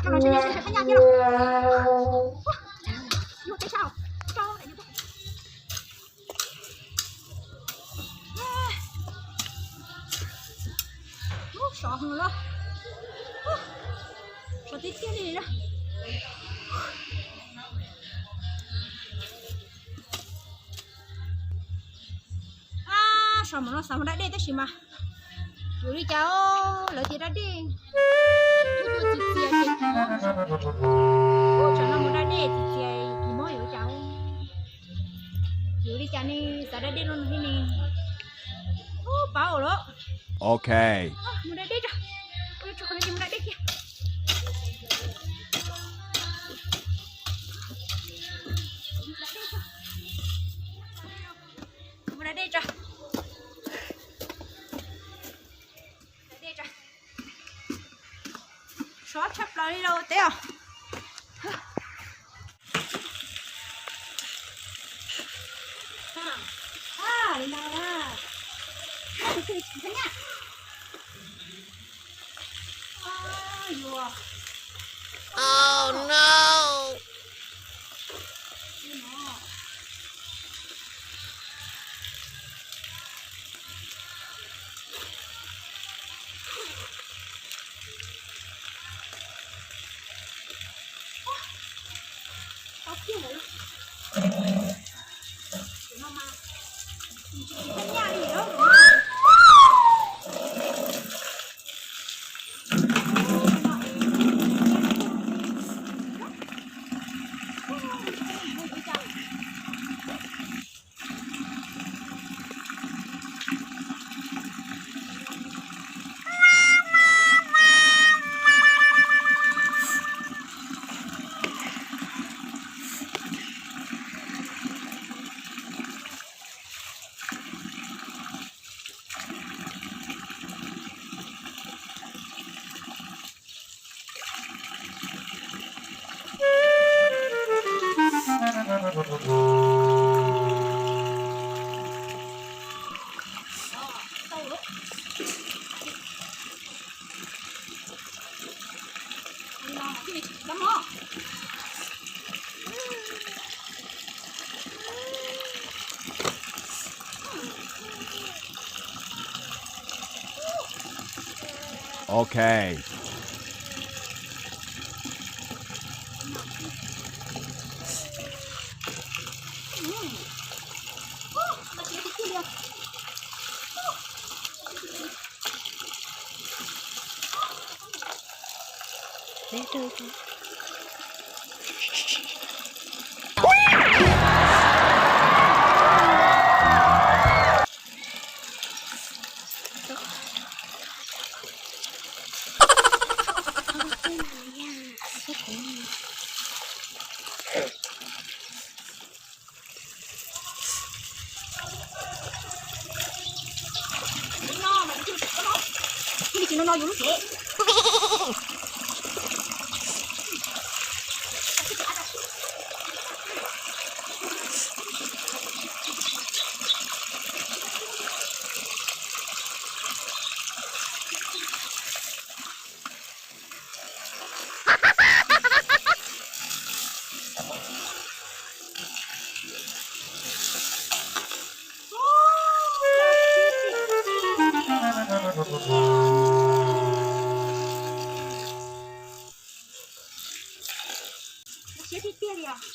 Cov no ntshe yog sib tham thaj nyaj thiab los. Yuav teb sab rau. Ub, sov heev lawm. Sov tiag tiag li na. Ab, sov mas no xav mus da dej tab sis mas yuav li cas, lawv tias da dej, ub, txias txias ces kis mob, ub, tsam no mus da dej txias txias kis mob yuav li cas, yuav li cas ne, xav da dej no thiab ne. Ub, pab lawm. Ok. Mus da dej tso. Mus da dej tso. Mus da dej tso. Da dej tso. Sov tshaj plaws li lauj teb os. Oh no! Ok. Siab tiag tiag li os.